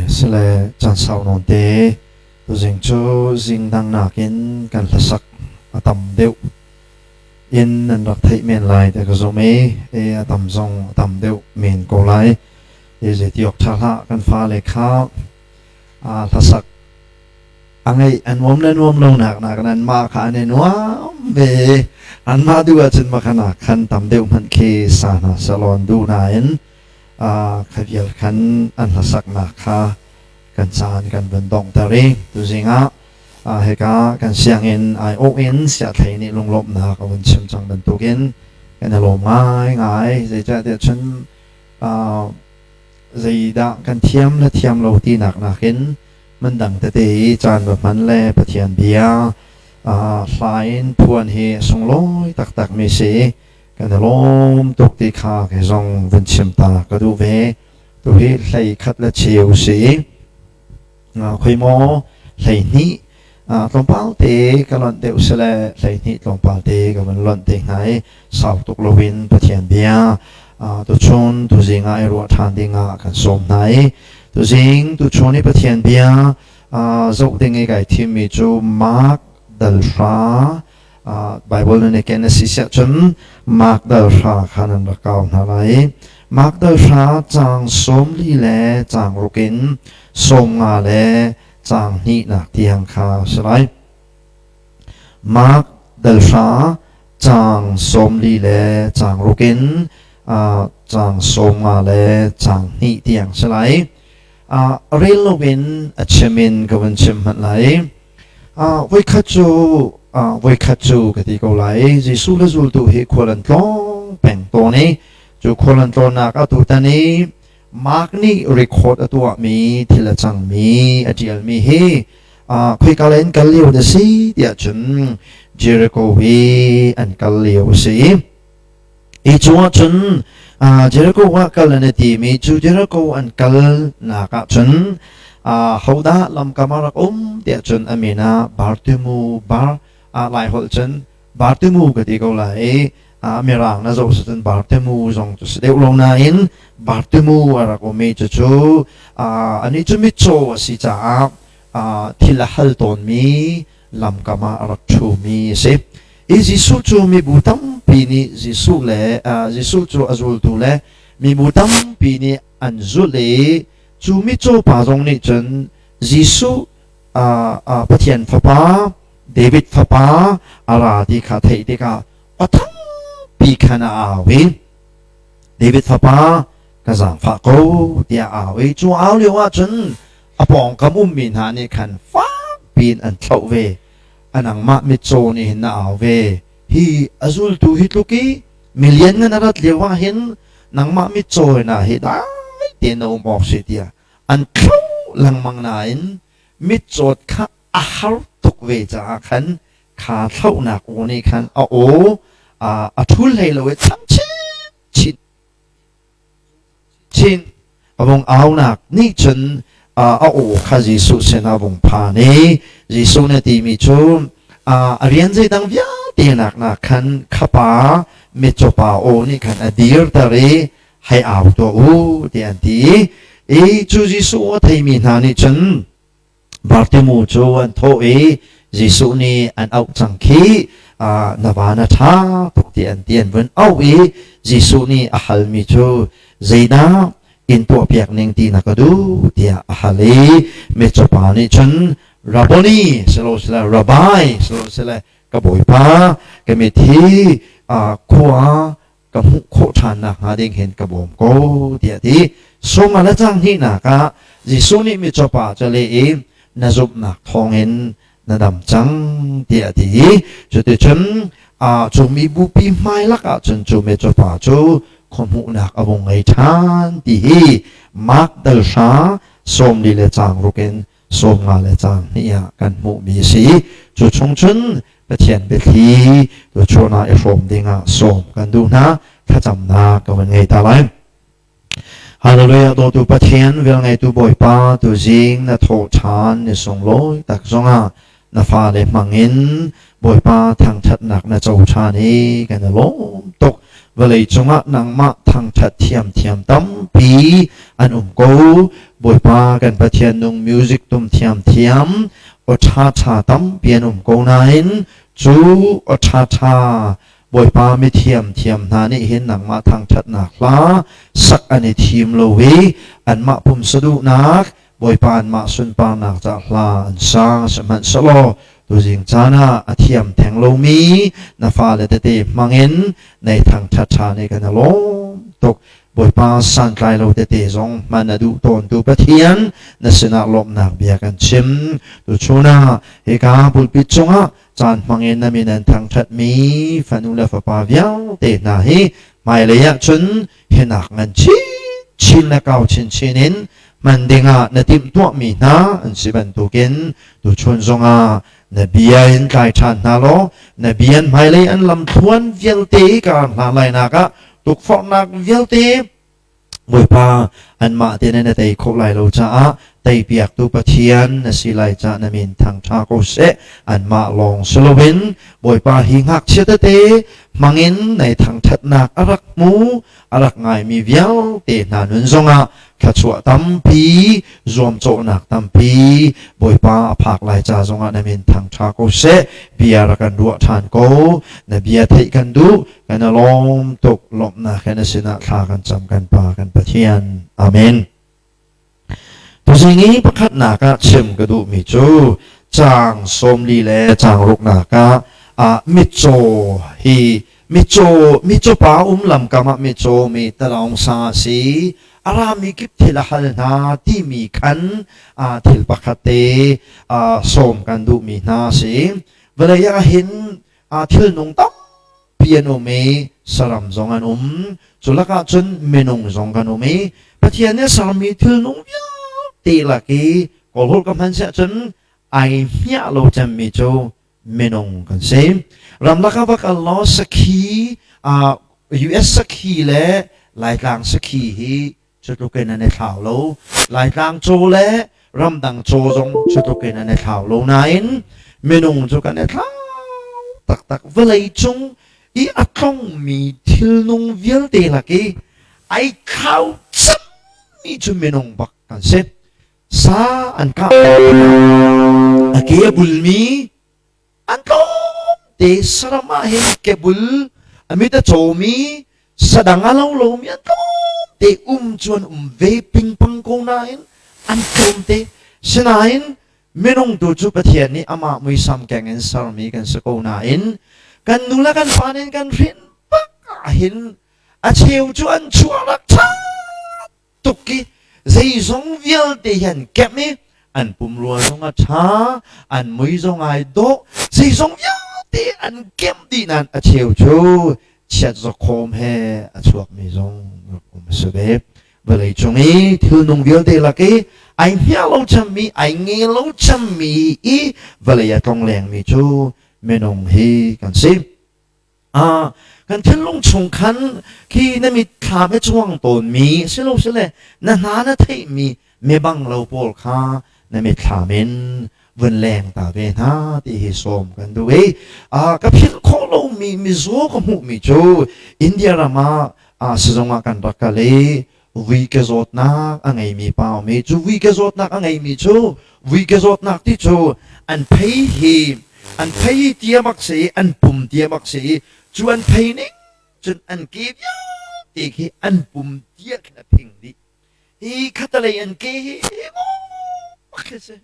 Sile caan sau nawn te tuzing cu zing dang nakin kan hlasak a tam deuh in nan rak theih men lai ti ka zum i a tam zong a tam deuh men ko lai. Zeiti awk ṭha hlah, kan fale kha hlasak a ngeih a nuam le nuam lo nak nak nan mah kha an i nuam ve. Anmah duh ahcun makhanak khan tam deuh hmanh khi sa hna salon duh nain kha vial khan an hlasaknak kha kan caan kan vun donghter i tuzing ah hika kan sianginn aiawh in siathlei nih lunglawmhnak a vun chim cang bantukin kan i lawm ngaingai. Zeicahtiah cun zeidah kan thiam le thiam lo tinak nakin hmundang tete i caan va hman le Pathian bia hla in phuan hi a sunglawi taktakmi si. Kan i lawm tuk ti kha kei zong vun chim ta ka duh ve. Tu hi hlei khat le cheu si. Khoi maw 12 tlawmpal te ka lonh deuh sile 12 tlawmpal te ka vun lonh te hnga i sau tuk loin Pathian bia tuchun tuzing ah i ruah ṭhan ding ah kan sawm hna i tuzing tuchun i Pathian bia zoh ding i kai thimmi cu Mark dal hra. Bible nan i ken a si siah cun Mark dal hra kha nan rak kau hna lai. Mark dal hra caang 40 le caang ruk in 50 le caang hnihnak tiang kha a si lai. Mark dal hra caang 40 le caang ruk in caang 50 le caang hnih tiang si lai. Rel loin a chim in ka vun chim hmanh lai. Voikhat cu voikhat cu ka ti ko lai. Jesuh le zultu hi khual an tlawng peng tawn i cu khual an tlawnnak ah tutan i Mark nih record a tuahmi thil a cangmi a ṭialmi hi khoika lei in kal lio na si tiah cun Jericho hi an kal lio a si. Hi cungah cun Jericho ah kal an i tim i cu Jericho an kalnak ah cun hodah lamkam ah rak um tiah cun a min ah Bartimu Bar Lai holh cun Bartimu ka ti ko lai i Mirang na zoh cun Bartimu zong cu si deuh lo nain Bartimu a rak um i cucu anih cu mitcaw a si caah thil a hal tawnmi lamkam ah a rak ṭhumi a si. I Jesuh cu mibu tampi nih Jesuh le Jesuh cu a zultu le mibu tampi nih an zulh i cu mitcaw pa zong nih cun Jesuh Pathian Fapa, David Fapa a ra ti kha theih tikah aw thangpi khan a au i, "David Fapa, ka zaangfah ko," tiah a au i cu au lio ah cun a pawngkam ummi hna nih khan fakpi in an thlauh ve. A nangmah mitcaw nih hin na au ve hi, a zultu hi tluk i milian ngan a rat lio ah hin nangmah mitcaw na hi dai tein na um awk si tiah an thlauh lengmang nain mitcawt kha a har tuk ve caah khan kha thlauhnak aw nih khan a aw a ṭhul hlei lo i thang chin chin Chin a vung aunak nih cun a aw kha Jesuh sinah a vung phan i Jesuh nih a timi cu a rian zeidang vialte nak nak khan khapa mitcaw pa aw nih khan a dirter i hei au tuah u tiah an ti i cu Jesuh a theimi hna nih cun Bartimu cu an thawh i Jesuh nih an auh cang khi, na va na ṭha tuk ti an ti. An vun auh i Jesuh nih a halmi cu zeidah in tuahpiak ning ti na ka duh tiah a hal i mitcaw pa nih cun Rabboni silo sile Rabbi silo sile ka Bawipa, ka mit hi khua ka hmuh khawh ṭhan nakhnga ding hin ka bawm ko tiah a ti. Sung a la cang hnihnak ah Jesuh nih mitcaw pa cu a leh i na zumhnak thawngin na dam cang tiah a ti i cuticun cu mibupi hmailak ah cun cu mitcaw pa cu khuahmuhnak a vung ngei ṭhan ti hi Mark dal hra 40 le caang ruk in 50 le caang hnih ah kan hmuhmi a si. Cu chung cun Pathian biathli tuchun ah i hrawm dingah sawm kan duh hna. Thlacamnak ka van ngei ta lai. Hallelujah. Dawtu Pathian, velngeitu Bawipa, tuzing na thawh ṭhan ni sunglawi tak zongah na fale hmangin Bawipa thangṭhatnak na co ṭhan i kan i lawm tuk. Vawlei cungah nangmah thangṭhat thiamthiam tampi. an um ko. Bawipa kan Pathian nung music tum thiamthiam aw ṭhaṭha tampi an um ko nain cu aw ṭhaṭha Bawipa mithiam thiam hna nih hin nangmah thangṭhatnak hla sak an i thim lo i anmah pumsa duhnak Bawipa anmah sunparnak ca hla an sa. Sihmanhsehlaw tuzing caan ah a thiam theng lomi na fale tete hmangin nei thangṭhat ṭhan i kan i lawm tuk. Bawipa santlai lo tete zong hman a duh tawntu Pathian na sinah lawmhnak bia kan chim. Tuchun ah hika pulpit cungah caan hmangin na min an thangṭhatmi fanu le fapa vialte hna hi hmailei ah cun hinak ngan chinchin le kau chinchin in hman dingah na timhtuahmi hna an si bantukin tuchun zongah na bia in tlai ṭhan hna law na bia in hmailei an lamthluan vialte ka hna lainak ah tukforhnak vialte Bawipa, anmah te na tei khawh lai lo caah teipiaktu Pathian na si lai caah na min thangṭha ko seh. Anmah lawng si loin Bawipa hi ngakchia tete hmangin nei thangṭhatnak a rak hmu, a rak ngaimi vialte hna nun zongah thluachuah tampi, zuamcawhnak tampi Bawipa a phak lai ca zongah na min thangṭha ko seh. Bia rak kan ruah ṭhan ko. Na bia theih kan duh. Kan i lawm tuk. Lawmhnak he na sinah thla kan cam kan Pa kan Pathian. Amen. Tuzing i pakhatnak ah chim ka duhmi cu caang 40 le caang ruknak ah mitcaw hi mitcaw mitcaw pa um lamkam ah mitcaw mi talaung sang a si a rami kip thil a hal hna timi khan thil pakhat te sawm kan duhmi hna a si. Vawlei ah hin thil nung tampi an um i saram zong an um. Cu lakah cun minung zong kan um i Pathian nih sermi thil nung vialte lak i kawlholh ka hman siah cun ai hmiah lo cemmi cu minung kan si. Ramlak ah va kal law sakhi US sakhi le Laitlang sakhi hi cutluk in an i thlau lo. Laitlang caw le ramdang caw zong cutluk in an i thlau lo nain minung cu kan i thlau taktak. Vawlei cung i a tlongmi thilnung vialte lak i ai thlau cemmi cu minung bak kan si. Sa an kah a ke a bulmi an tlawmte saram ah hin kebul a mit a cawmi sadang a lo lomi an tlawmte um cu an um ve pingpang ko nain an tlawmte. Sinain minung tu cu Pathian nih amah muisam keng in sermi kan si ko nain kan nu le kan pa nih kan hrin bak ah hin a cheu cu an chuah rak ṭha tuk i zeizong vialte hi an kemh i an pumrua zong a ṭha, an mui zong ai dawh, zeizong vialte an kemh dih nain a cheu cu chiat zawkhawm he a chuakmi zong rak um a si ve. Vawlei cung i thilnung vialte lak i ai hniah lo cemmi, ai nge lo cemmi i vawlei a tlonglengmi cu minung hi kan si. Kan thinlung chung khan khi na mitthlam he chuang tawnmi silosile na hna na theihmi mibang lo pawl kha na mitthlam in vun leng ta ve hna ti hi sawm kan duh i ka philh khawh lomi mizaw ka hmuhmi cu India ram ah sizung ah kan rak kal i vuike zawtnak a ngeimi pa um i cu vuike zawtnak a ngeimi cu vuike zawtnak ti cu an phei hi an phei hi tia bak si i an pum tia bak si i cu an phei ning cun an ke vialte khi an pum tia khin a phing dih hi khatalei an ke hi bak khi si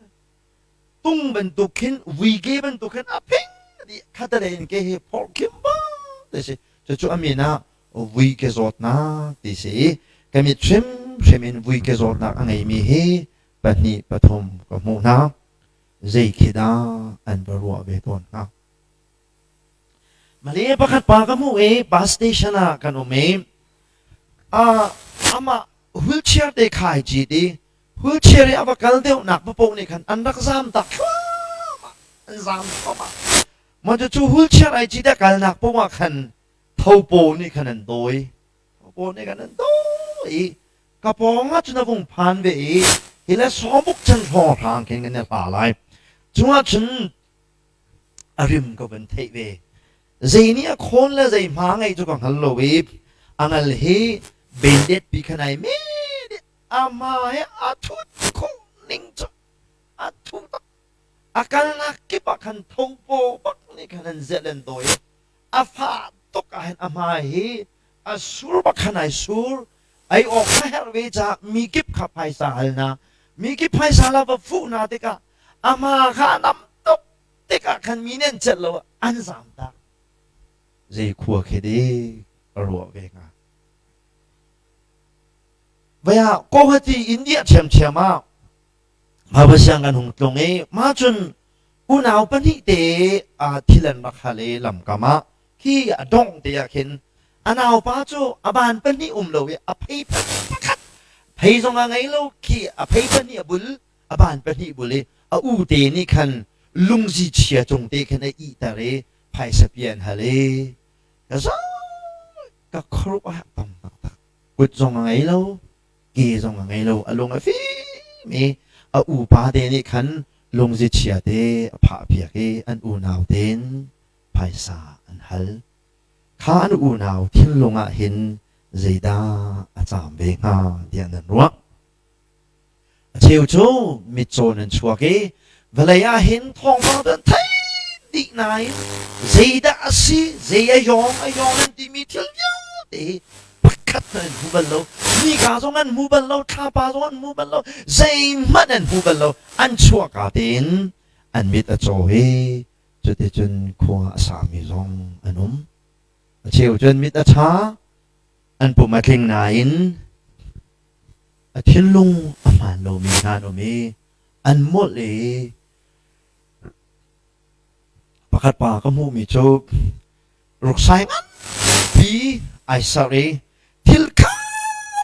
tung bantuk khin vuike bantuk khin a phing dih khatalei an ke hi phorh khim bak ti si cucu a min ah vuike zawtnak ti si i ka mit hrimhrim in vuike zawtnak a ngeimi hi pahnih pathum ka hmuh hna. Zei khi dah an va ruah ve tawn hnga? Malay pakhat pa ka hmuh i bus station ah kan um i amah wheelchair te kha ai cit i wheelchair i a va kal deuhnak papoh nih khan an rak zam tak thluahmah an zam thluahmah. Mah cu wheelchair ai cit a kalnak poah ah khan thopaw nih khan an dawi thopaw nih khan an dawi i ka pawng ah cun a vung phan ve i hi le sawbuk chan hrawng hrang khin kan i hla lai cungah cun a rim ka van theih ve zei nih a khawn le zei hma ngei cu ka hngal lo i a ngal hi bendet pi khan ai me. A hma he a thut khawh ning cu a thu tak. A kalnak kip ah khan thopaw bak nih khan an zelh an dawi i a fah tuk ah hin a hmai hi a sur bak khan ai sur. Ei awk a herh ve caah mi kip kha phaisa hal hna. Mi kip phaisa la va fuh hna tikah a hma kha a nam tuk tikah khan mi nih an celh lo an zaam tak. Zei khua khi dik a ruah ve hnga. Vai ah Guwahati India ṭhiamṭhiam ah ngakchia siang kan hung tlung i mah cun unau pahnih te thil an rak hal i lamkam ah khi a dongh te ah khin a naupa cu a ban pahnih um lo i a phei pakhat phei zong a ngei lo khi a phei pahnih a bul a ban pahnih bul i a u te nih khan lungzi chia cung te khin a ihter i phaisa pi an hal i ka zau ka khuaruah a tam taktak kut zong a ngei lo ke zong a ngei lo a lung a fim i a upa te nih khan lungzi chia te a phah piak i an unau tein phaisa an hal kha an unau thinlung ah hin zeidah a caam ve hnga tiah nan ruah A cheu cu mitcaw nan chuak i vawlei ah hin thawngpang cu an theih dih nain zeidah a si, zei a yawng a yawng nan timi thil vialte hi pakhat hmanh an hmu bal lo. Nika zong an hmu bal lo, thlapa zong an hmu bal lo, zeihmanh an hmu bal lo. An chuahka tein an mit a caw i cuticun khua a sami zong an um. A cheu cu an mit a ṭha, an pum a tling nain A thinlung a hmaan lomi hna an um i an molh i pakhat pa ka hmuhmi cu ruksai nganpi ai serh i thil khat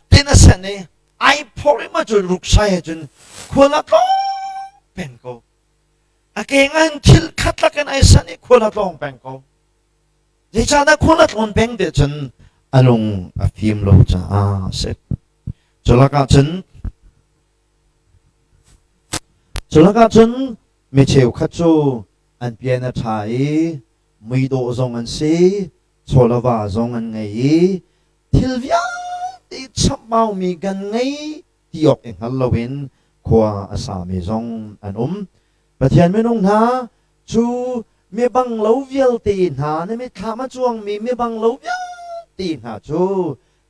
tein a senh i ai phorh i mah cu ruksai he cun khual a tlawng peng ko. A keng ah hin thil khat lakin ai sanh i khual a tlawng peng ko. Zeicahdah khual a tlawn peng ti cun a lung a fim lo caah a si. Cu lakah cun cu lakah cun mi cheukhat cu an pian a ṭha i muidawh zong an si, chawlava zong an ngei i thil vialte chapmaumi kan ngei ti awk i hngal loin khua a sami zong an um. Pathian minung hna cu mibang lo vialte hna na mitthlam a cuangmi mibang lo vialte hna cu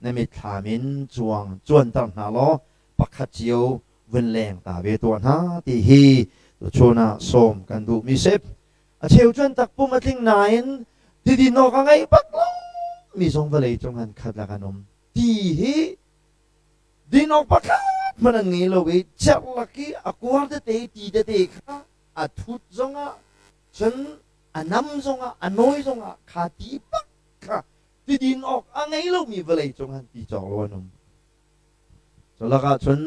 na mitthlam in cuang cuanter hna law pakhat cio vun leng ta ve tuah hna ti hi tuchun ah sawm kan duhmi si. A cheu cu an takpum a tling nain tidin awk a ngei bak lo mi zong vawlei cung an khat lak an um. Ti hi din awk pakhat hmanh an ngei lo i cerh lak i a kuar tete ti tete kha a thut zongah cun a nam zongah a nawi zongah kha ti bak kha tidin awk a ngei lomi vawlei cung han ti cawk lo an um. Cu lakah cun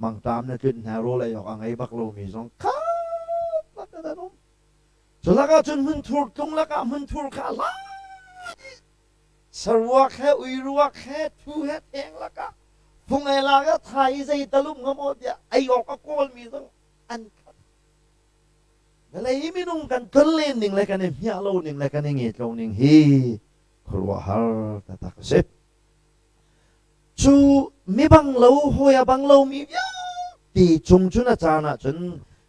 mangṭam na tlunh hna rawl ei awk a ngei bak lomi zong khat lak in an um. Cu lakah cun hmunthur tlung lakah hmunthur kha a hlan i saruak he uiruak he thu he theng lakah fung ei lak ah tha i zei talum hnga maw tiah ei awk a kawlmi zong an khat. Vawlei minung kan tlonlen ning le kan i hmiah lo ning le kan i nget lo ning hi khuaruahhar taktak a si. Cu mibang lo hawi a bang lomi vialte cung cun a caan ahcun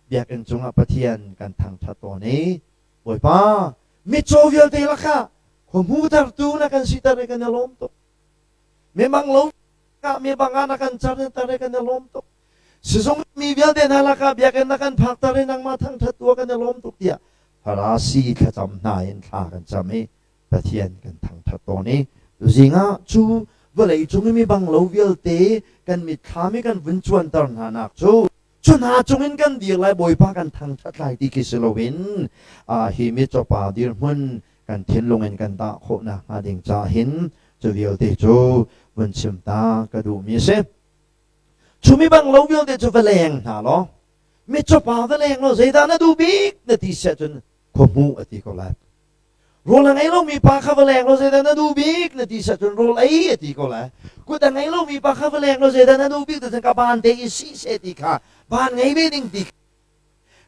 biakinn cungah Pathian kan thangṭhat tawn i Bawipa mitcaw vialte lakah khuahmutertu na kan siter i kan i lawm tuk. Mibang lo mibang ah na kan car i kan i lawm tuk. Sizung mi vialte hna lakah biakinn na kan phakter i nangmah thangṭhat tu ah kan i lawm tuk tiah Farasi thlacam hna in thla kan cam i Pathian kan thangṭhat tawn i tuzing ah cu vawlei cung i mi bang lo vialte kan mitthlam i kan vun cuanter hna nak cu cu hna cungin kan dir lai Bawipa kan thangṭhat lai ti khi si loin hi mitcawpa dirhmun kan thinlung in kan dah khawh nakhnga ding caah hin cu vialte cu vun chim ta ka duhmi a si. Cu mi bang lo vialte cu va leng hna law mitcawpa va leng law zeidah na duh bik na ti siah cun khuahmuh a ti ko lai. Rawl a ngei lomi pa kha va leng law zeidah na duh bik na ti siah cun rawl ei a ti ko lai. Kut a ngei lomi pa kha va leng law zeidah na duh bik ti cun ka ban te i sih seh ti kha ban ngei ve ding ti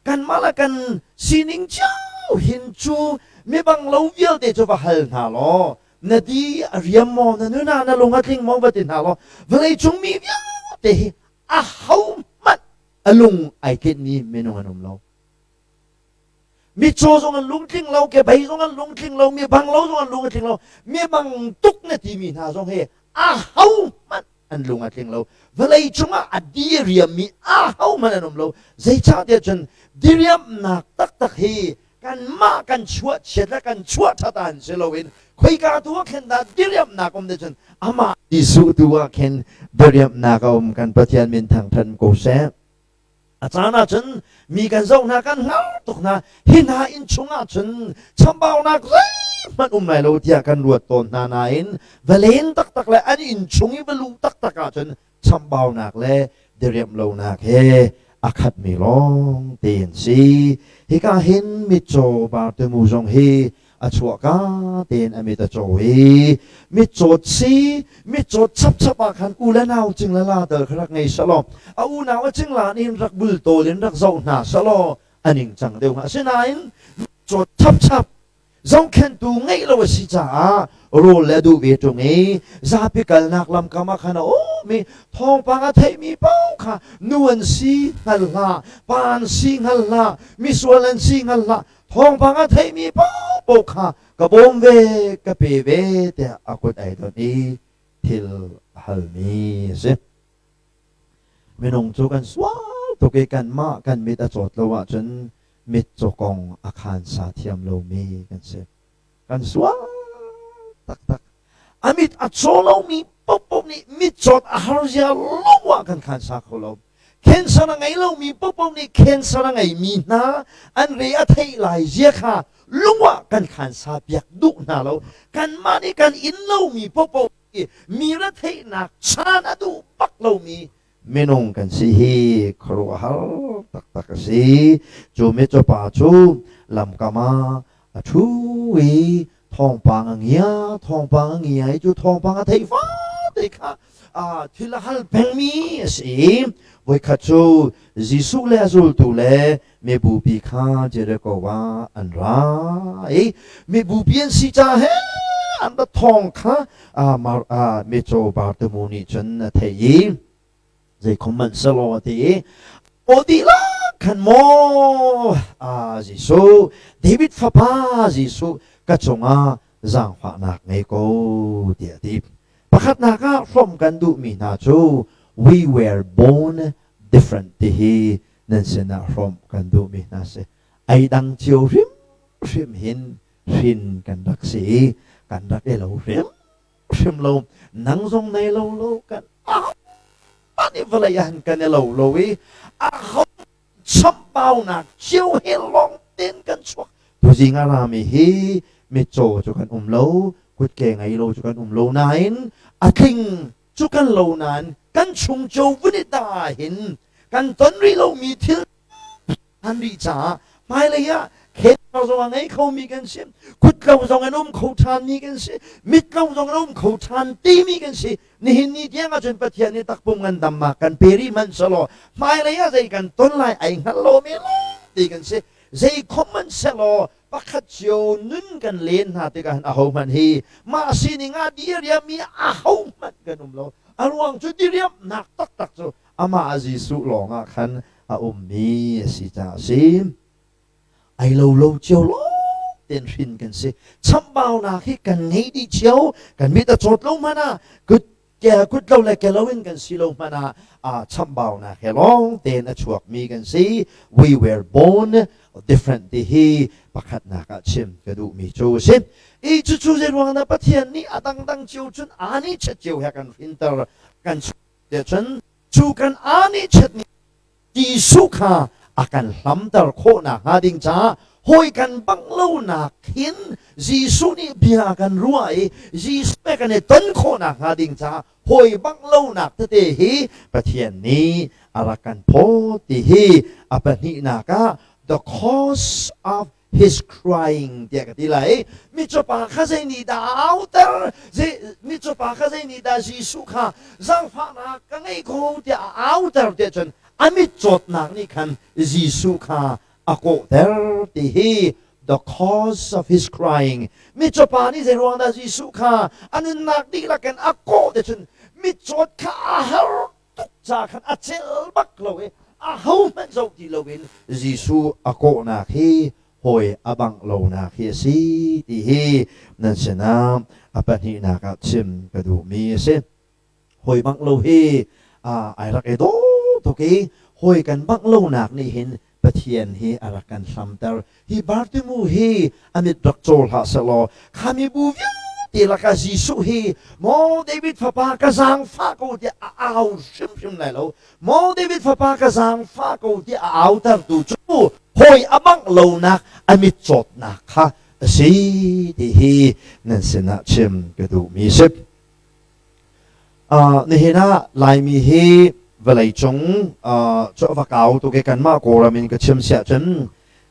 kanmah le kan sining cio hin cu mibang lo vialte cu va hal hna law na di a riam maw na nun ah na lung a tling maw va ti hna law vawlei cung mi vialte. te hi ahohmanh a lung ai tlinhmi minung an um lo. Mitcaw zong an lungtling lo, kebei zong an lungtling lo, mi bang lo zong an lung a tling lo, mi bang tuk na timi hna zong hi ahohmanh an lung a tling lo. Vawlei cungah a diriammi ahohmanh an um lo. Zeicahtiah cun diriamnak taktak hi kanmah kan chuah chiat le kan chuah ṭhat ah si loin khoika tu ah khin dah diriamnak um te cun amah Jesuh tu ah khin diriamnak a um. Kan Pathian min thangṭhat ko seh. A caan ahcun mi kan zoh hna, kan hngar tuk hna. Hi hna inn chung ahcun chambaunak zeihmanh um lai lo tiah kan ruat tawn hna nain va len taktak le an inn chung i va luh taktak ahcun chambaunak le diriamh lonak he a khatmi lawng te an si. Hika hin mitcaw Bartimu zong hi a chuahka tein a mit a caw i mitcawt si mitcawt chapchap ah khan u le nau cingla la dal kha rak ngei selaw, a unau a cingla nih rak bultawl in rak zoh hna selaw a ningcang deuh hnga. Asinain mitcawt chapchap zohkhenhtu ngeih lo a si caah rawl le a duh ve ṭung i zapi kalnak lamkam ah khan a um i thawngpang a theihmi paoh kha nu an si hngal hlah, pa an si hngal hlah, misual an si hngal hlah, thawngpang a theihmi paohpaoh kha ka bawm ve, ka pe ve tiah a kut ai donh i thil a halmi a si. Minung cu kan sual tuk i kanmah kan mit a cawt lo ahcun mitcaw kong a khansa thiam lomi kan si. Kan sual taktak. A mit a caw lomi paohpaoh nih mitcawt a har zia lo ah kan khansa kho lo. Cancer a ngei lomi paohpaoh nih cancer a ngeimi hna an re a theih lai zia kha lung ah kan khansa piak duh hna lo. Kanmah nih kan inn lomi paohpaoh mi retheihnak chan a duh bak lomi minung kan si hi khuaruahhar taktak a si. Cu mitcawpa cu lamkam ah a ṭhu i thawngpang a ngia, thawngpang a ngia i cu thawngpang a theih fate kha thil a hal pengmi a si. Voikhat cu Jesuh le a zultu le mibupi kha Jericho ah an ra i mibupi an si ca he an ra thawng kha mitcaw Bartimu nih cun a theih i zeikhom hmanh selaw a ti i aw dihlak khan maw Jesuh, David fapa Jesuh, ka cungah zaangfahnak ngei ko tiah a ti. Pakhatnak ah hrawm kan duhmi hna cu we were born different ti hi nan sinah hrawmh kan duhmi hna si. Ei dang cio hrimhrim hin hrin kan rak si i kan rak i lo hrimhrim lo. Nang zong nei lo lo, kan ahohmanh nih vawlei ah kan i lo lo i aho chambaunak cio he lawng tein kan chuak. Tuzing a rami hi mitcaw cu kan um lo, kutke ngei lo cu kan um lo nain a tling cu kan lo nain kan chung cio vun i ta hin kan ton rih lomi thil an rih caah hmailei ah khenthar zong a ngei khomi kan si, kutlo zong an um kho ṭhanmi kan si, mitlo zong an um kho ṭhan timi kan si. Nihin ni tiang ahcun Pathian nih takpum ngandamnak kan pe rih hmanh selaw hmailei ah zei kan ton lai ai hngal lomi ti kan si. Zei khom hmanh selaw pakhat cio nun kan len hna tikah ahohmanh hi mah sining ah diriammi ahohmanh kan um lo. A ruang cu diriamnak taktak cu amah Jesuh lawng ah khan a ummi a si caah a si. Ai lo lo cio lawng tein hrin kan si. Chambaunak hi kan ngei dih cio. Kan mit a cawt lo hmanh ah, kut kut lo le ke lo in kan si lo hmanh ah, chambaunak he lawng tein a chuakmi kan si. We were born different ti hi pakhatnak ah chim ka duhmi cu a si. I cucu zei ruang dah Pathian nih a dangdang cio cun aa nih chet cio he kan hrinter kan chuah cun cu kan aa nih chet nih Jesuh kha a kan hlamter khawh nakhnga ding caah hawi kan bangh lonak hin Jesuh nih bia a kan ruah i Jesuh he kan i ton khawh nakhnga ding caah hawi bangh lonak tete hi Pathian nih a rak kan phawt ti hi a pahnihnak ah the cause of his crying tiah ka ti lai. Mitcawpa kha zei nih dah a auter? Mitcawpa kha zei nih dah Jesuh kha zaangfahnak ka ngei ko tiah a auter tiah cun a mitcawtnak nih khan Jesuh kha a kawhter ti hi the cause of his crying. Mitcawpa nih zei ruang dah Jesuh kha a nunnak dihlak in a kawh ti cun mitcawt kha a har tuk. ca khan a cel bak lo i ahohmanh zoh ti loin Jesuh a kawhnak hi hawi a bangh lonak hi a si ti hi nan sinah a pahnihnak ah chim ka duhmi a si. Hawi bangh lo hi ai rak i dawh tuk i hawi kan bangh lonak nih hin Pathian hi a rak kan hlamter. Hi Bartimu hi a mit rak caw hlah sehlaw kha mibu vialte lakah Jesuh hi maw David fapa ka zaangfah ko tiah a au hrimhrim lai lo. Maw David fapa ka zaangfah ko tiah a autertu cu hawi a bangh lonak a mit cawtnak kha a si ti hi nan sinah chim ka duhmi si. Nihin ah Laimi hi vawleicung cu a va kau tuk i kanmah Kawlram in ka chim siah cun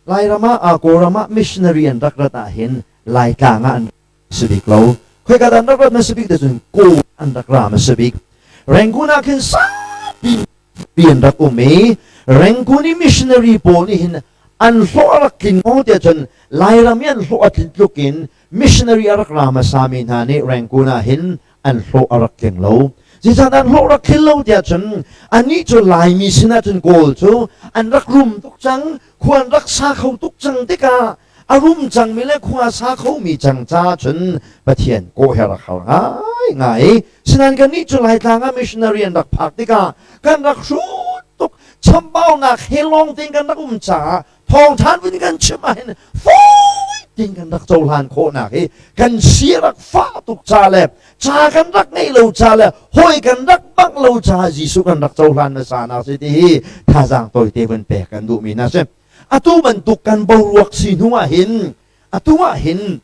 Lairam ah Kawlram ah missionary an rak rat ahhin Laitlang ah an si bik lo. Khoika dah an rak rat na si bik te cun Kawl an rak ra ma si bik. Rangoon ah khin saupi an rak um i Rangoon i missionary pawl nih hin an hlawh a rak tling maw tiah cun Lairam i an hlawh a tlin tluk in missionary a rak ra hmasami hna nih Rangoon ah hin an hlawh a rak tling lo. Zeicahtiah an hlawh rak tling lo tiah cun anih cu Laimi sinah cun Kawl cu an rak rum tuk cang, khua an rak sa kho tuk cang tikah a rum cangmi le khua sa khomi cang ca cun Pathian kawh he rak har ngaingai. Sinain kannih cu Laitlang ah missionary an rak phak tikah kan rak hrut tuk, chambaunak he lawng tein kan rak um caah thawngṭha vun kan chim ahhin fawi tein kan rak cohlan khawhnak hi kan si rak fah tuk ca le ca kan rak ngeih lo ca le hawi kan rak bangh lo ca Jesuh kan rak cohlan hmasa nak si ti hi thazaang tawite vun pek kan duhmi hna si. Atu bantuk kan boruak si hnu ah hin atu ah hin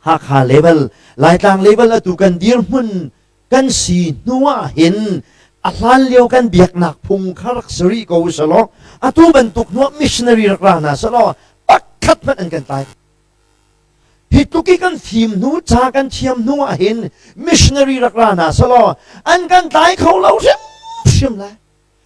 Hakha level, Laitlang level atu kan dirhmun kan si hnu ah hin a hlan lio kan biaknak phung kha rak si rih ko selaw atu bantuk hnu ah missionary rak ra hna selaw pakhat hmanh an kan tlai. Hi tluk i kan fim hnu, ca kan thiam hnu ah hin missionary rak ra hna selaw an kan tlai kho lo hrimhrim lai.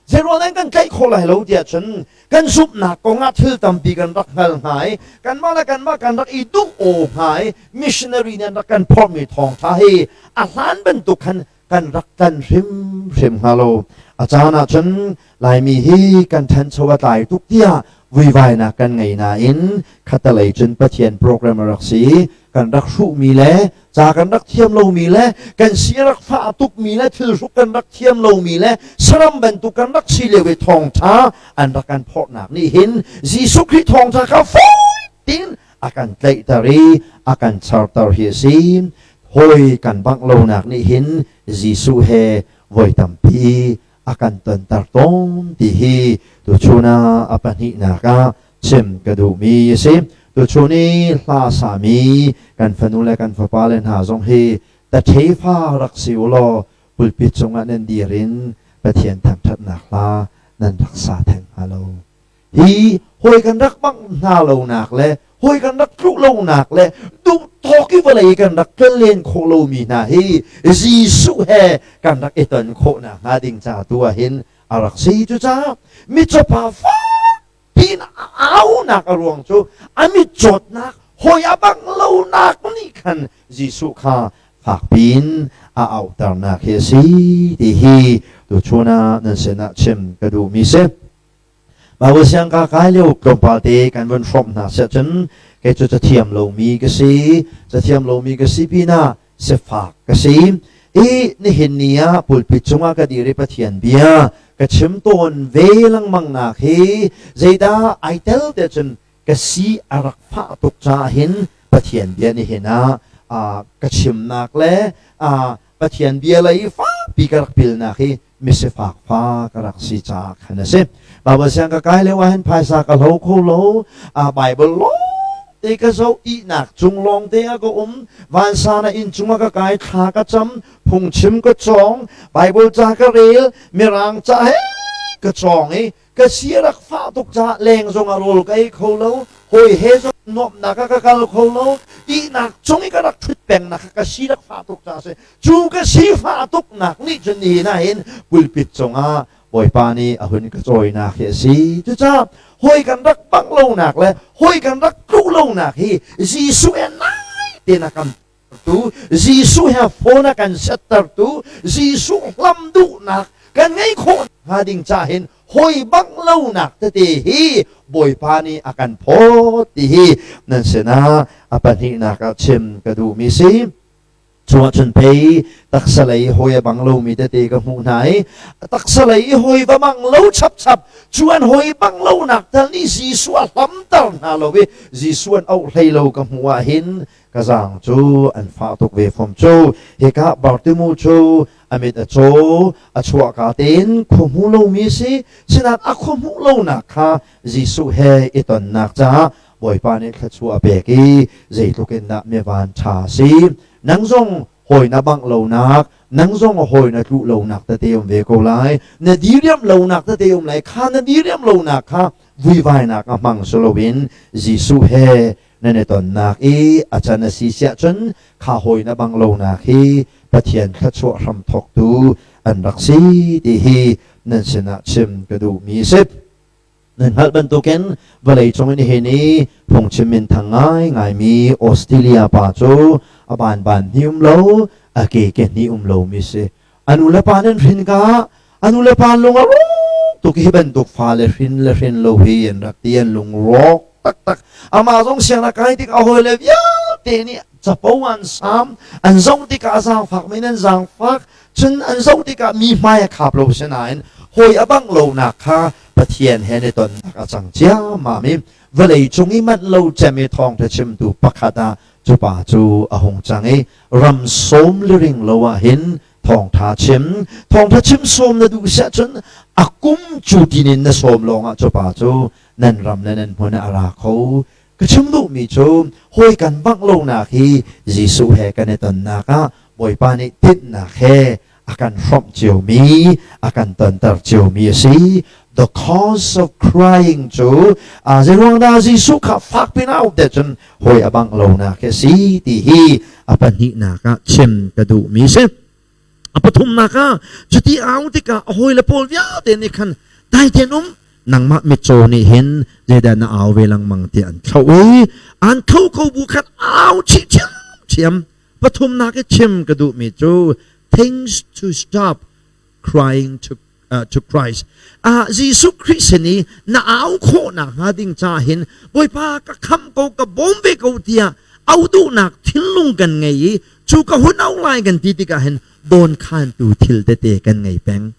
Zeiruang an kan tlaih khawh lai lo tiah cun kan zumhnak kong ah thil tampi kan rak hngal hnga i kanmah le kanmah kan rak i duh aw hnga i missionary nih an rak kan phorhmi thawngṭha hi a hlan bantuk khan kan rak tlan hrimhrim hnga lo. A caan ah cun Laimi hi kan ṭhancho a tlai tuk tiah vuivainak kan ngei nain khatalei cun Pathian program a rak si i kan rak hruhmi le ca kan rak thiam lomi le kan si rak fah tukmi le thilhruk kan rak thiam lomi le saram bantuk kan rak si lio i thawngṭha an rak kan phorhnak nih hin Jesuh Khrih thawngṭha kha fawi tein a kan tlaihter i a kan charter hi a si. Hawi kan bangh lonak nih hin Jesuh he voi tampi a kan tonter tawn ti hi tuchun ah a pahnihnak ah chim ka duhmi a si. Tuchun i hla sami kan fanu le kan fapa le hna zong hi taṭhefa rak si u law pulpit cungah nan dir in Pathian thangṭhatnak hla nan rak sa theng hnga lo. Hi hawi kan rak bangh hna lonak le hawi kan rak tluh lonak le duh tawk i vawlei kan rak len khawh lomi hna hi Jesuh he kan rak i ton khawhnak hnga ding ca tu ah hin a rak si. Cucaah mitcawpa fak piin a aunak a ruang cu a mitcawtnak hawi a bangh lonak nih khan Jesuh kha fakpiin a auhternak hi a si ti hi tuchun ah nan sinah chim ka duhmi si. Bible siang ka kai lio tlawmpal te kan vun hrawmh hna siah cun kei cu cathiam lomi ka si. Cathiam lomi ka si pinah sifak ka si. I nihin ni ah pulpit cungah ka dir i Pathian bia ka chim tawn ve lengmang nak hi zeidah ai tel tiah cun ka si a rak fah tuk caah hin Pathian bia nihin ah ka chimnak le Pathian bia lei fakpi ka rak pilnak hi misifak fa ka rak si caah khan a si. Bible siang ka kai lio ah hin phaisa ka hlo kho lo. Bible lawng te ka zoh, ihnak cung lawng te ah ka um, vansan ah inn cung ah ka kai, thla ka cam, phungchim ka cawng, Bible ca ka rel, Mirang ca he ka cawng i ka si a rak fah tuk caah leng zong ah rawl ka ei kho lo, hawi he zong nuamhnak ah ka kal kho lo, ihnak cung i ka rak ṭhut pengnak kha ka si rak fah tuk caah a si. Cu ka sifah tuknak nih cun nihin ah hin pulpit cungah Bawipa nih a hun ka cawinak hi a si. Cucaah hawi kan rak bangh lonak le hawi kan rak tluh lonak hi Jesuh he nai tein a kan tu, Jesuh he phone a kan settertu, Jesuh hlam duhnak. Kan ngeih khawh hnga ding ca hin hawi bang lonak tete hi Bawipa nih a kan phawt ti hi nan sinah a pahnihnak ah chim ka duhmi si. Cu ahcun pei taksa lei hawi a bang lomi tete ka hmuh hna i taksa lei i hawi va bang lo chapchap cu an hawi bang lonak tal nih Jesuh a hlamter hna lo i Jesuh an auh hlei lo ka hmuh ah hin ka zaang cu an fah tuk ve fom cu. Hika Bartimu cu a mit a caw, a chuahka tein khua hmu lomi si, sinain a khua hmuh lonak kha Jesuh he i tonnak caah Bawipa nih thluachuah a pek i zeitluk in dah mivan ṭha a si. Nang zong hawi na bangh lonak, nang zong hawi na tluh lonak tete um ve ko lai. Na diriamh lonak tete um lai. Kha na diriamh lonak kha vuivainak a hmang si loin Jesuh he nan i tonnak i a can a si siah cun kha hawi na bang lonak hi Pathian thluachuah hramthawktu an rak si ti hi nan sinah chim ka duhmi a si. Nan hngalh bantukin vawleicung in nihin i phungchim minthang ngaingaimi Australia pa cu a banban hni um lo, a ke ke hni um lomi si. A nu le pa nan hrin ka a nu le pa lung a rawk tuk hi bantuk fale hrin le hrin lo hi an rak ti, an lung rawk taktak. Amah zong sianginn a kai tik a hawile vialte nih capo an sam, an zoh tikah a zaangfak men an zaangfak, cun an zoh tikah mi hmai a khap lo sinain hawi a bangh lonak kha Pathian he ni tonnak a cang ciammam i vawlei cung i manh lo cem i thawngṭha chimtu pakhat ah cu pa cu a hung cang i ram sawm le ring lo ah hin thawngṭha chim thawngṭha chim sawm na duh siah cun a kum cu tin in na sawm lawngah cu pa cu nan ram le nan hmun ah a ra kho. Ka chim duhmi cu hawi kan bangh lonak hi Jesuh he kan i tonnak ah Bawipa nih tinhnak he a kan hrawmh ciomi, a kan tonter ciomi a si. The cause of crying cu zeiruang dah Jesuh kha fak pin a auh te cun hawi a bangh lonak hi a si ti hi a pahnihnak ah chim ka duhmi si. A pathumnak ah cuti au tikah a hawile pawl vialte nih khan dai tein um, nangmah mitcaw nih hin zeidah na au ve lengmang tiah an thloh i an tho ko bu khan au chih ṭhiamṭhiam. Pathumnak i chim ka duhmi cu things to stop crying to Christ. Jesuh Khrih sin i na au khawhnak hnga ding ca hin Bawipa ka khamh ko, ka bawm ve ko tiah au duhnak thinlung kan ngei i cu ka hun au lai kan ti tikah hin dawnkhantu thil tete kan ngei peng.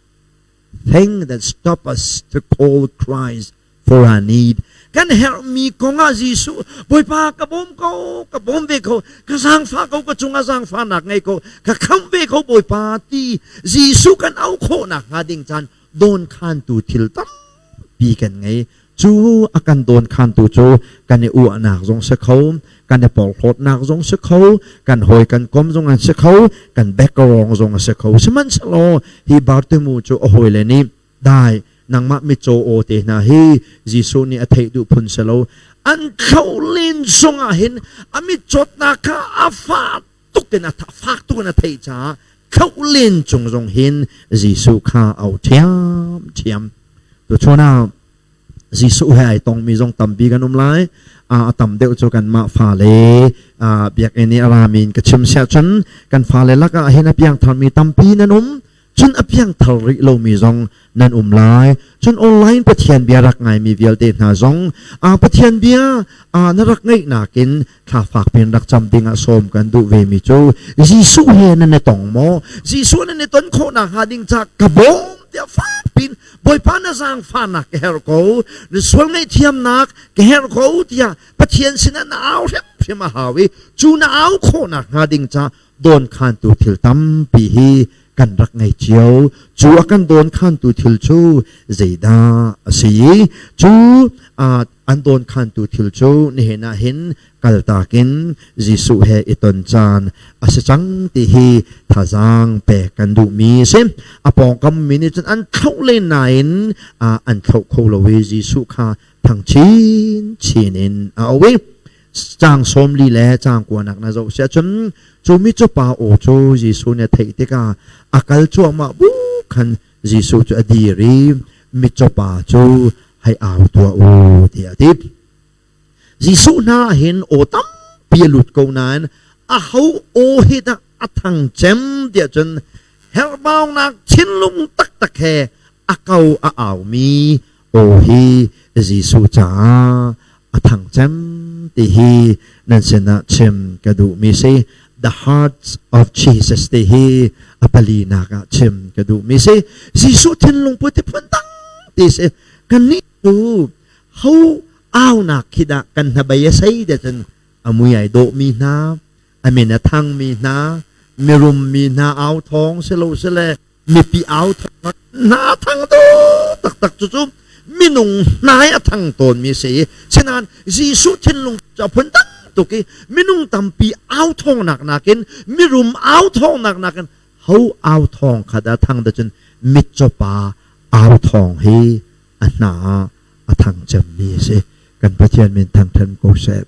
Thing that stop us to call Christ for our need. Kan herhmi kongah Jesuh, Bawipa ka bawm ko, ka bawm ve ko, ka zaangfah ko, ka cungah zaangfahnak ngei ko, ka khamh ve ko Bawipa ti Jesuh kan auh khawhnak hnga ding caan dawnkhantu thil tampi kan ngei. Cu a kan dawnkhantu cu kan i uahnak zong si kho, kan i porhlawtnak zong si kho, kan hawi kan kom zong an si kho, kan background zong a si kho. Sihmanhsehlaw hi Bartimu cu a hawile nih dai nangmah mitcaw aw te hna hi Jesuh nih a theih duh phun si lo. An thlo len zongah hin a mitcawtnak kha a fah tuk in a fak tuk in a theih caah thlo len cung zong hin Jesuh kha au ṭhiamṭhiam. Tuchun ah Jesuh he ai tongmi zong tampi kan um lai. A tam deuh cu kanmah fale biakinn i a rami in ka chim siah cun kan fale lakah hin a piangtharmi tampi nan um. Cun a piangthar rih lomi zong nan um lai. Cun online Pathian bia rak ngaimi vialte hna zong Pathian bia na rak ngaihnak in thla fak piin rak cam dingah sawm kan duh vemi cu Jesuh he nan i tong maw? Jesuh nan i ton khawhnak hnga ding ca ka bawm tiah fak piin Bawipa na zaangfahnak ka herh ko, na sual ngaihthiamnak ka herh ko tiah Pathian sinah na au hrimhrim a hau i cu na au khawhnak hnga ding ca dawnkhantu thil tampi hi kan rak ngei cio. Cu a kan dawnkhantu thil cu zeidah a si i cu an dawnkhantu thil cu nihin ah hin kaltak in Jesuh he i ton caan a si cang ti hi thazaang pek kan duhmi a si. A pawngkam mi nih cun an thloh len nain an thloh kho lo i Jesuh kha thang chinchin in a auh i caang 40 le caang 9nak na zoh siah cun cu mi cu pa aw cu Jesuh nih a theih tikah a kal cuahmah bu khan Jesuh cu a dir i mitcaw pa cu hei au tuah u tiah a ti. Jesuh hna hin aw tampi a lut ko nain aho aw hi dah a thang cem tiah cun Herhbaunak thinlung taktak he a ko a aumi aw hi Jesuh caah a thang cem ti hi nan sinah chim ka duhmi si. The heart of Jesus ti hi a palinak ah chim ka duhmi si. Jesuh thinlung put hi phun dang ti si. Kannih cu ho aunak khi dah kan hnabei a sei de cun a mui ai dawhmi hna, a min a thangmi hna, mirum mi hna au thawng si lo sile mipi au thawng hna thang do taktak cu cu minung hnai a thang tawnmi si. Sinain Jesuh thinlung cu a phun dang tuk i minung tampi au thawng nak nakin, mirum au thawng nak nakin ho au thawng kha dah thang da cun mitcaw pa au thawng hi a hna a thang cemmi a si. Kan Pathian min thangthan ko seh.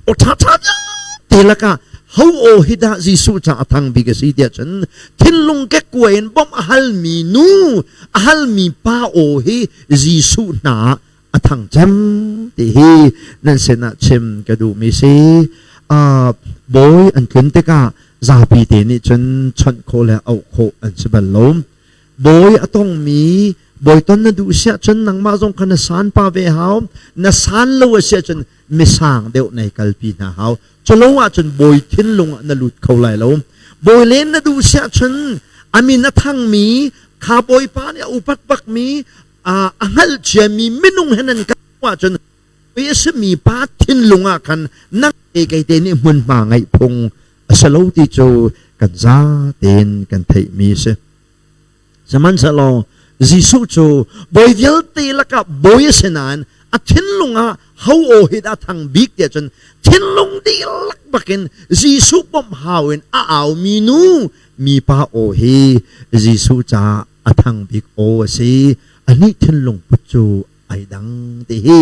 Aw ṭhaṭha vialte lakah ho aw hi dah Jesuh ca a thang bik a si tiah cun thinlung kekkuai in bawmh a halmi nu, a halmi pa aw hi Jesuh hna ah a thang cem ti hi nan sinah chim ka duhmi si. Bawi an tlun tikah zapi te nih cun chawnh khawh le auh khawh an si bal lo. Bawi a tongmi bawi ton na duh siah cun nangmah zong kha na san pa ve hau. Na san lo a si ahcun misang deuh nei kalpi hna hau. Culo ahcun bawi thinlung ah na lut kho lai lo. Bawi len na duh siah cun a min a thangmi kha bawipa nih a upat bakmi a hngalh ciami minung he nan kal ahcun bawi a simi pa thinlung ah khan nang te kei te nih hmunhma ngeih phung a si lo ti cu kan za tein kan theihmi a si. Sihmanhsehlaw Jesuh cu bawi vialte lakah bawi a si nain a thinlung ah ho aw hi dah thang bik tiah cun thinlung dihlak bakin Jesuh bawmh hau in a aumi nu mipa aw hi Jesuh caah a thang bik aw a si. Anih thinlung put cu ai dang ti hi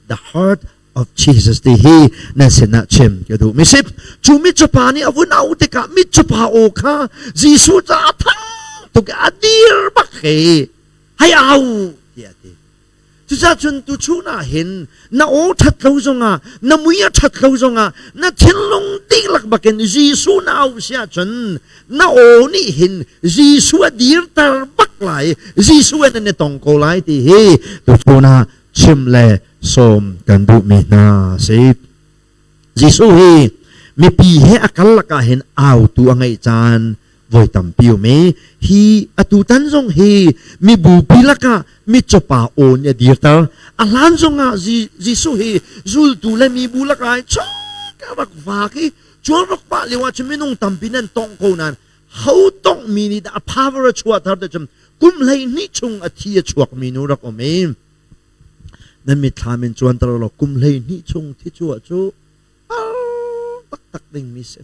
the heart of Jesus ti hi nan sinah chim ka duh. Misip cu mitcupa nih a vun au tikah mitcupa aw kha Jesuh caah thang tuk a dir bak he hei au tiah ti. Cucaah cun tuchun ah hin na aw ṭhat lo zongah, na mui a ṭhat lo zongah, na thinlung dihlak bakin Jesuh na auh si ahcun na aw nih hin Jesuh a dirter bak lai, Jesuh in an i tong ko lai ti hi tuchun ah chim le sawm kan duhmi hna si. Jesuh hi mipi he a kal lakah hin autu a ngeih caan voi tampi um i hi atutan zong hi mibupi lakah mitcawpa aw nih a dirter. A hlan zongah Jesuh hi zultu le mibu lakah hin chawk a rak vak i cuan rak pah lio ah cun minung tampi nan tongh ko nain ho tonghmi nih dah a power a chuahter ti cun kum 12 chung a thi a chuakmi nu rak um i nan mitthlam in cuanter law kum 12 chung thi chuah cu taktak dingmi si.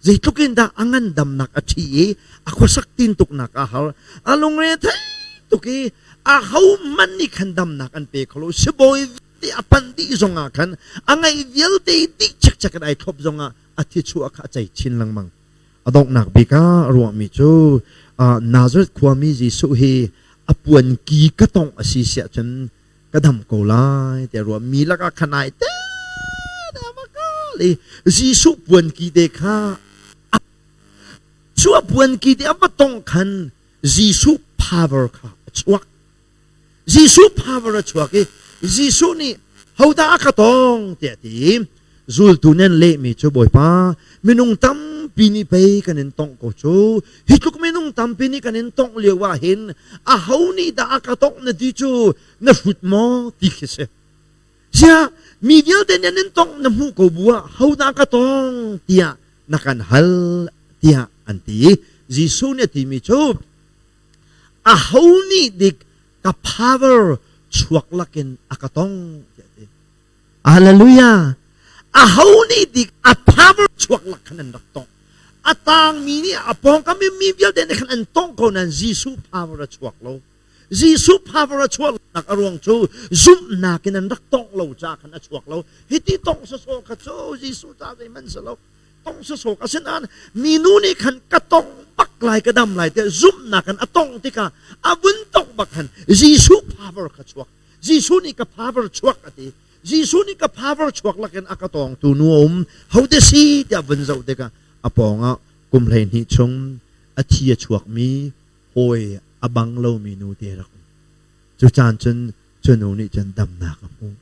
Zeitluk in dah a ngandamnak a ṭhi i a khuasak tin tuknak a har, a lungre thei tuk i a ho hmanh nih khan damnak an pe kho lo. Sibawi vialte a panh dih zongah khan a ngeih vialte dih chekchek in ai thlop zongah a thi chuah kha a cei chin lengmang. A donghnak bik ah ruahmi cu Nazareth khuami Jesuh hi a puanki ka tongh a si siah cun ka dam ko lai tiah ruah mi lakah khan ai te i Jesuh puanki te kha cu a puanki te a va tongh khan Jesuh power kha a chuak. Jesuh power a chuak i Jesuh nih hodah a ka tong tiah ti. Zultu nih an lehmi cu, Bawipa, minung tampi nih pei kan in tongh ko cu. Hi tluk minung tampi nih kan in tongh lio ah hin aho nih dah a ka tongh na ti cu na hrut maw ti khi si. Ziah mi vialte nih an in tongh na hmuh ko bu ah hodah ka tong tiah na kan hal tiah an ti. Jesuh nih a timi cu aho nih dik ka power chuak lakin a ka tong tiah ti. Hallelujah. Aho nih dik a power chuak lak khan an rak tong. A tangmi nih a pawngkam i mi vialte nih khan an tong ko nain Jesuh power a chuak lo. Jesuh power a chuah nak a ruang cu zumhnak in an rak tongh lo ca khan a chuak lo. Hiti tongh sawsawh kha cu Jesuh ca zeihmanh si lo. Tongh sawsawh asinain minu nih khan ka tongh bak lai, ka dam lai tiah zumhnak in a tongh tikah a vun tongh bak khan Jesuh power kha chuak. Jesuh nih ka power chuak a ti. Jesuh nih ka power chuak lakin a ka tawngtu nu a um. Hote si tiah vun zoh tikah a pawngah kum 12 chung a thi a chuakmi hawi a bang lomi nu te rak um. Cu caan cun cu nu nih cun damnak a hmuh.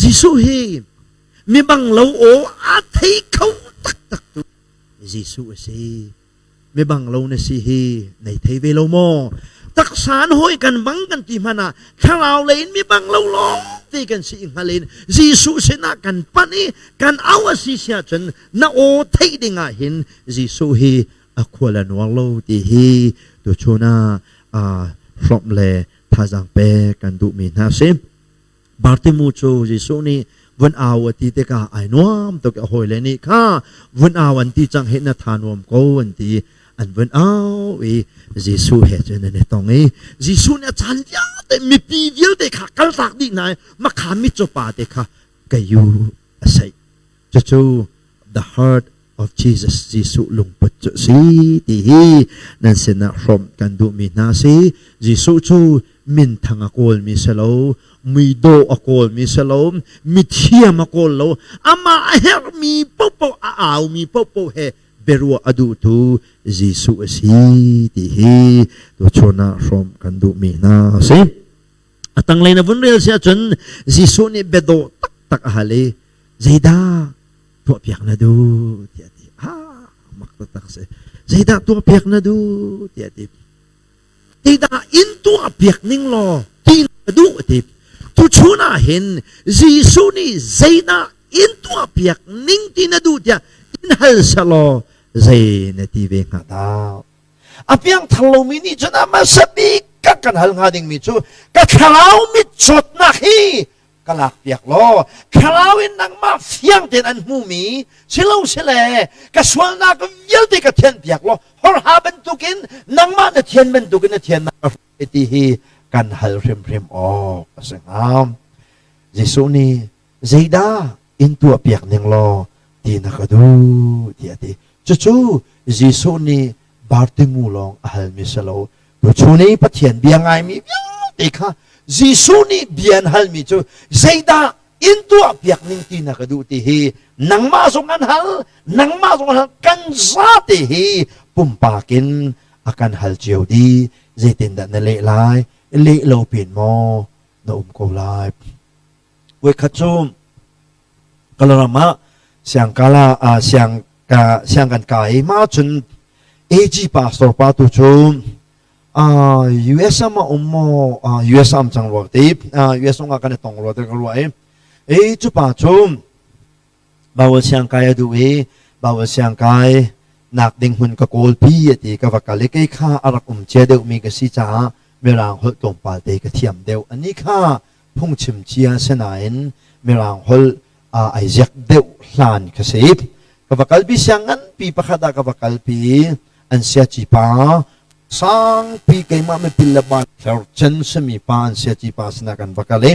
Jesuh hi mi bang lo aw a thei kho taktak tu Jesuh a si. Mi bang lo na si hi nei thei ve lo maw? Taksa an hawi kan bang kan ti hmanh ah thlarau lei in mi bang lo lawng te kan si i hngal in Jesuh sinah kan panh i kan au a si si ahcun na aw theih ding ah hin Jesuh hi a khual a nuar lo ti hi tuchun ah hrawmh le thazaang pek kan duhmi hna a si. Bartimu cu Jesuh nih vun au a ti tikah ai nuam tuk a hawile nih kha vun au an ti cang hi na tha nuam ko an ti an vun au i Jesuh he cun an i tong i Jesuh nih a caan vialte mipi vialte kha kaltak dih hna i makha mitcaw pa te kha kayu a saih cucu the heart of Jesus Jesuh lungput cu a si ti hi nan sinah hrawmh kan duhmi hna si. Jesuh cu minthang a kawlmi si lo, muidawh a kawlmi si lo, mithiam a kawl lo, amah a herhmi paohpaoh a aumi paohpaoh he biaruah a duhtu Jesuh a si ti hi tuchun ah hrawmh kan duhmi hna a si. A tanglei na vun rel si ahcun Jesuh nih biadawh taktak a hal i zeidah tuahpiak na duh tiah a ti. Ah, mak taktak si. Zeidah tuahpiak na duh tiah a ti. Zeidah in tuahpiak ning law ti na duh a ti. Tuchun ah hin Jesuh nih zeidah in tuahpiak ning ti na duh tiah in hal selaw zei na ti ve hnga dah? A piangthar lomi nih cun a hmasa bik ka kan hal hnga dingmi cu ka thlarau mit cawtnak hi ka lakpiak law thlarau in nangmah fiang tein an hmumi silo sile ka sualnak vialte ka thianpiak law horha bantukin nangmah na thian bantukin na thiannak ka hruai ti hi kan hal hrimhrim awk a si hnga. Jesuh nih zeidah in tuahpiak ning law ti na ka duh tiah a ti. Cucu Jesuh nih Bartimu lawng a halmi si lo. Tuchun i Pathian bia ngaimi vialte kha Jesuh nih bia an halmi cu zeidah in tuahpiak ning ti na ka duh ti hi nangmah zong an hal, nangmah zong an hal, kan zate hi pumpak in a kan hal cio dih. Zeitindah na leh lai? Leh lo pin maw na um ko lai? Voikhat cu Kalaram ah siangkala ah siang ka siang kan kai ma cun AG pastor pa tu cu US am a um maw US am cang rua ti US zong ah kan i tong rua te ka ruah i e cu pa cu Bible siang kai a duh i Bible siang kai nak ding hmun ka kawl pi a ti ka va kal i kei kha a rak um cia deuh mi ka si caah mirang holh tlawmpal te ka thiam deuh ani kha phungchim cia si nain mirang holh ai ziak deuh hlan ka si. Ka va kalpi siang nganpi pakhat ah ka va kalpi an siaci pa sangpi keimah mipil le ban tlercen simi pa an siaci pa sinah kan va kal i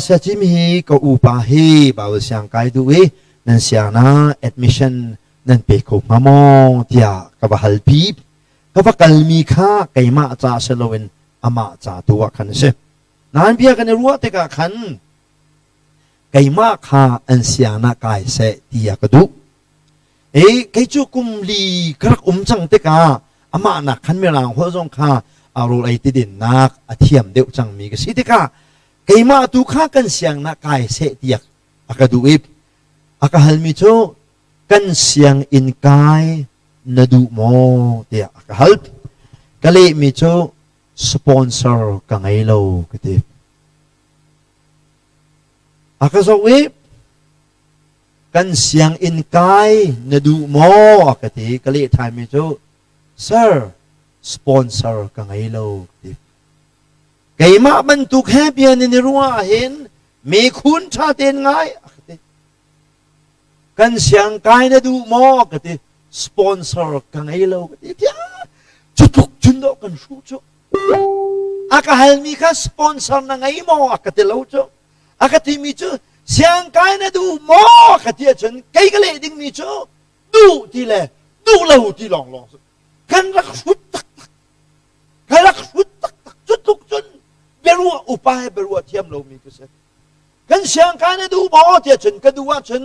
siaci mi hi ka upa hi Bible siang kai duh i nan siang na admission nan pe kho hnga maw tiah ka va halpi ka va kalmi kha keimah ca si loin amah ca tu ah khan a si. Nain bia kan i ruah tikah khan keimah kha an siangah kai seh ti a ka duh. E kei cu kum li ka rak um cang tikah amah nak khan mirang holh zong kha a rawl ei ti dinnak a thiam deuh cangmi ka si tikah keimah tu kha kan siangnak kai seh tiah a ka duh i a ka halmi cu kan sianginn kai na duh maw tiah a ka hal. Ka lehmi cu sponsor ka ngei lo ka ti. A ka zoh i kan sianginn kai na duh maw a ka ti. Ka leh ṭhanmi cu sir sponsor ka ngei lo ka ti. Keimah bantuk he bia nan i ruah ahhin mekhun ṭha tein ngai a ka ti. Kan siang kai na duh maw ka ti. Sponsor ka ngei lo ka ti. Tiah cu tluk cun dawh kan hruh cu. A ka halmi kha sponsor na ngei maw a ka ti lo cu. A ka timi cu siang kai na duh maw ka ti ahcun kei ka leh dingmi cu duh ti le duh lo ti lawnglawng kan rak hrut taktak. Ka rak hrut taktak. Cu tluk cun biaruah upa he biaruah thiam lomi ka si. Kan siangkai na duh maw tiah cun ka duh ahcun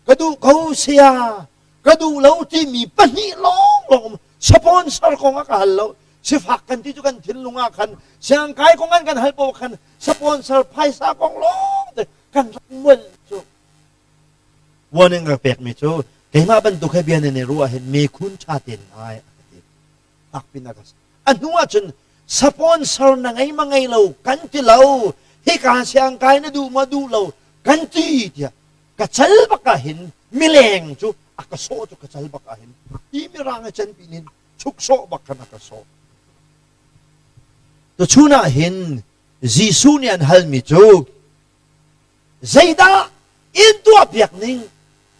ka duh ko saya. Ka duh lo timi pahnih lawnglawng sponsor kong a ka hal lo. Sifak kan ti cu kan thinlung ah khan siangkai kong an kan hal paoh khan sponsor phaisa kong lawng te kan rak mual cu. Warning ka pekmi cu keimah bantuk he bia nan i ruah hin mekhun ṭha tein ngai a ka ti. Fak pin a ka a hnu ah cun sponsor na ngei ma ngei lo kan ti lo hika siangkai na duh ma duh lo kan ti tiah ka cal bak ah hin mileng cu a ka sawh cu ka cal bak ah hin hi mirang a can pin hin chuk sawh bak khan a ka sawh. Tuchun ah hin Jesuh nih an halmi cu zeidah in tuahpiak ning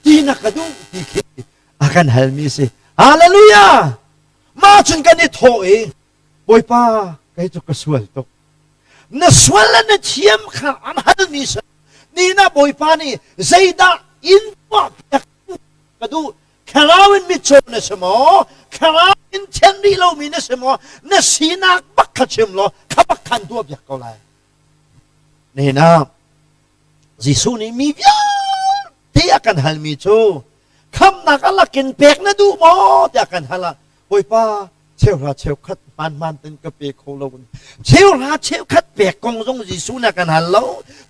ti na ka duh ti khi a kan halmi si. Hallelujah! Mah cun kan i thawh i Bawipa kei cu ka sual tuk. Na sual le na thiam kha an halmi si. Ni na Bawipa nih zeidah in tuahpiak ka duh Thlarau in mitcaw na si maw? Thlarau in thian rih lomi na si maw? Na sinak bak kha chim law kha bak khan tuahpiak ko lai. Nihin ah Jesuh nih mi vialte a kan halmi cu khamnak a lakin pek na duh maw tiah kan hal ah Bawipa cheuhra cheukhat hmaanhmaan ten ka pe kho lo. Cheuhra cheukhat pek kong zong Jesuh nih a kan hal lo.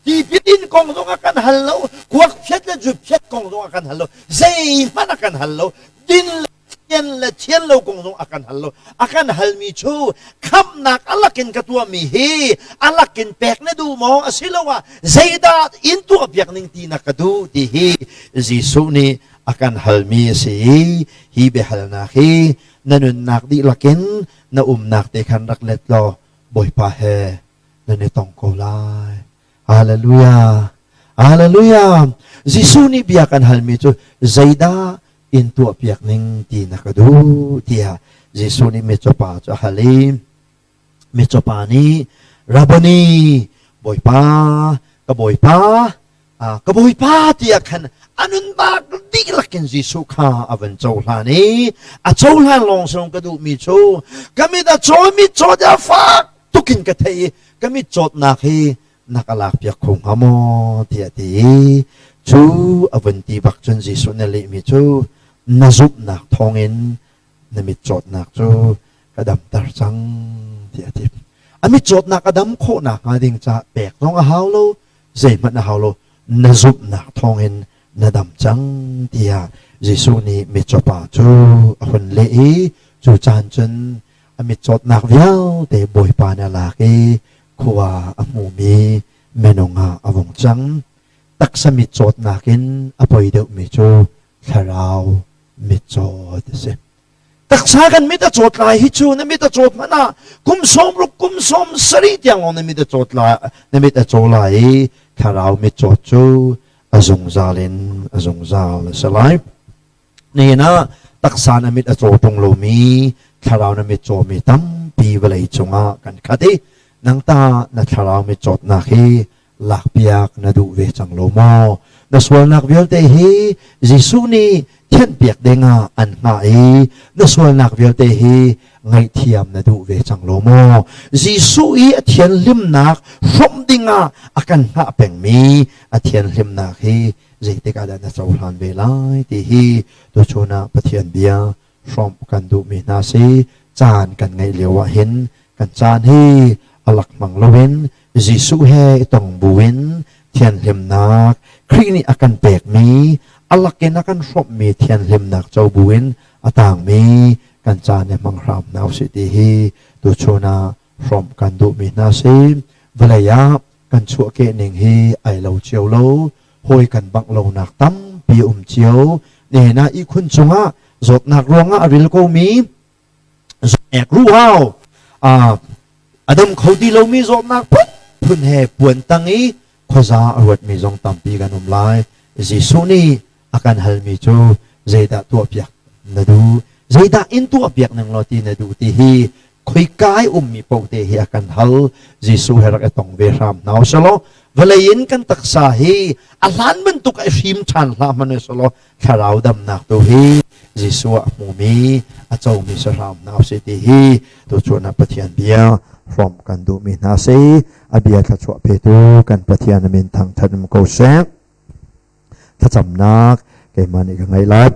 Tipil in kong zong a kan hal lo. Kuak phiat le zu phiat kong zong a kan hal lo. Zeihmanh a kan hal lo. Din le thian le thian lo kong zong a kan hal lo. A kan halmi cu khamhnak a lakin ka tuahmi hi a lakin pek na duh maw asiloah zeidah in tuahpiak ning ti na ka duh ti hi Jesuh nih a kan halmi a si i hi biahalnak hi na nunnak dihlak in na umnak te khan rak let law Bawipa he nan i tong ko lai. Hallelujah. Hallelujah. Jesuh nih bia kan halmi cu zeidah in tuahpiak ning ti na ka duh tiah Jesuh nih mitcaw pa cu a hal i mitcaw pa nih Rabboni Bawipa ka Bawipa ka Bawipa tiah khan a nunnak dihlak in Jesuh kha a van cohlan i a cohlan lawng song ka duhmi cu ka mit a caw mit caw tiah fak tukin ka theih i ka mit cawtnak hi na ka lakpiak kho hnga maw tiah ti i cu a vun ti bak cun Jesuh nih a lehmi cu na zumhnak thawngin na mit cawtnak cu ka damter cang tiah a ti. A mit cawtnak a dam khawh nakhnga ding caah pek zong a hau lo zeihmanh a hau lo na zumhnak thawngin na dam cang tiah Jesuh nih mitcawpa cu a hun leh i cu caan cun a mitcawtnak vialte Bawipa nih a lak i khua a hmumi minung ah a vung cang. Taksa mitcawtnak in a poi deuhmi cu thlarau mitcawt a si. Taksa kan mit a cawt lai hi cu na mit a cawt hmanh ah kum 60 kum 70 tiang lawng na mit a cawt lai na mit a caw lai i thlarau mit cawt cu a zungzal in a zungzal a si lai. Nihin ah taksa na mit a caw ṭung lomi thlarau na mit cawmi tampi vawlei cungah kan khat i nang ta na thlarau mit cawtnak hi lakpiak na duh ve cang lo maw? Na sualnak vialte hi Jesuh nih thianhpiak dingah an hngah i na sualnak vialte hi ngaihthiam na duh ve cang lo maw? Jesuh i a thianhlimnak hrawmh dingah a kan hngah pengmi a thianhlimnak hi zeitik ah dah na cohlan ve lai ti hi tuchun ah Pathian bia hrawmh kan duhmi hna si. Caan kan ngeih lio ah hin kan caan hi a lak hmang loin Jesuh he i tong buin thianhlimnak Khrih nih a kan pekmi a lakin a kan hrawmhmi thianhlimnak co buin a tangmi kan caan i hmang hram hna usih ti hi tuchun ah hrawmh kan duhmi hna si. Vawlei ah kan chuahkeh ning hi ai lo cio lo, hawi kan bangh lonak tampi um cio. Nihin ah ihkhun cungah zawtnak ruangah a ril komi zawtnak ruhau a dam kho ti lomi zawtnak phunphun he puan tang i khuaza a ruatmi zong tampi kan um lai. Jesuh nih a kan halmi cu zeidah tuahpiak na duh zeidah in tuahpiak ning law ti na duh ti hi khoika i ummi paoh te hi a kan hal. Jesuh he rak i tong ve hram hna usih vawlei in kan taksa hi a hlan bantuk a hrim ṭhan hlah hmanh usih thlarau damnak tu hi Jesuh ah hmumi a comi si hram hna usih ti hi tuchun ah Pathian bia hrawm kan duhmi hna si. A bia thluachuah petu kan Pathian min thangṭhat um ko seh. Thlacamnak keimah nih ka ngei lai.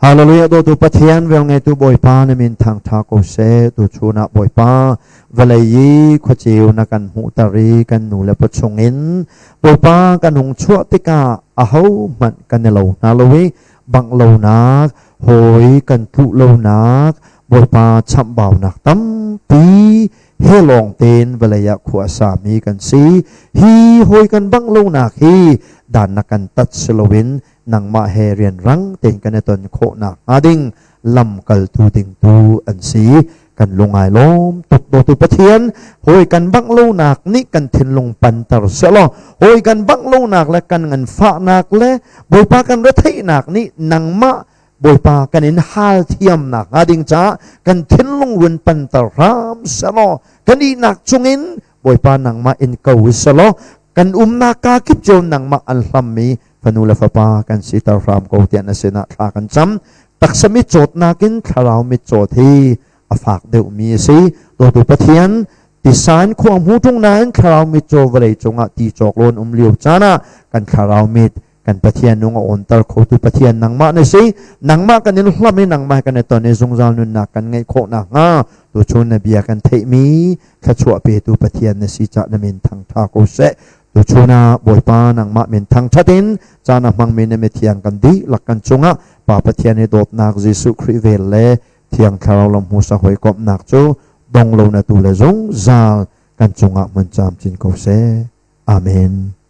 Hallelujah. Dawtu Pathian, velngeitu Bawipa, na min thangtha ko seh. Tuchun ah Bawipa, vawlei i khuaceu na kan hmuhter i kan nu le pa chungin Bawipa kan hung chuah tikah aho hmanh kan i lo hna lo i bangh lonak, hawi kan tluh lonak, Bawipa chamhbaunak tampi he lawng tein vawlei ah khua a sami kan si. Hi hawi kan bangh lonak hi dan na kan tat si loin nangmah he rianrang tein kan i ton khawhnak hnga ding lamkaltu ding tu an si. Kan lungai lawm tuk. Dawtu Pathian, hawi kan bangh lonak nih kan thinlung panter sehlaw, hawi kan bangh lonak le kan nganfahnak le Bawipa kan retheihnak nih nangmah Bawipa kan in hal thiamnak hnga ding caah kan thinlung run panter hram sehlaw, kan ihnak chungin Bawipa nangmah in ko selaw, kan umnak ka kip cio nangmah an hlammi fanu le fapa kan siter hram ko tiah na sinah thla kan cam. Taksa mit cawtnak in thlarau mit cawt hi a fak deuhmi a si. Dawtu Pathian, tisan khua hmu ṭung nain thlarau mit caw vawlei cungah ti cawk lawn um lio caan ah kan thlarau mit kan Pathian nung a onter khotu Pathian nangmah na si. Nangmah kan in hlam i nangmah kan i ton i zungzal nunnak kan ngeih khawh nakhnga tuchun na bia kan theihmi thluachuah petu Pathian na si cah na min thangṭha ko seh. Tuchun ah Bawipa nangmah min thangṭhat in caan a hmangmi na mithiang kan dihlak kan cungah Pa Pathian i dawtnak, Jesuh Khrih vel le Thiang Thlarau lam hmusa hawikomhnak cu dong lo na tu le zungzal kan cungah hmun camcin ko seh. Amen.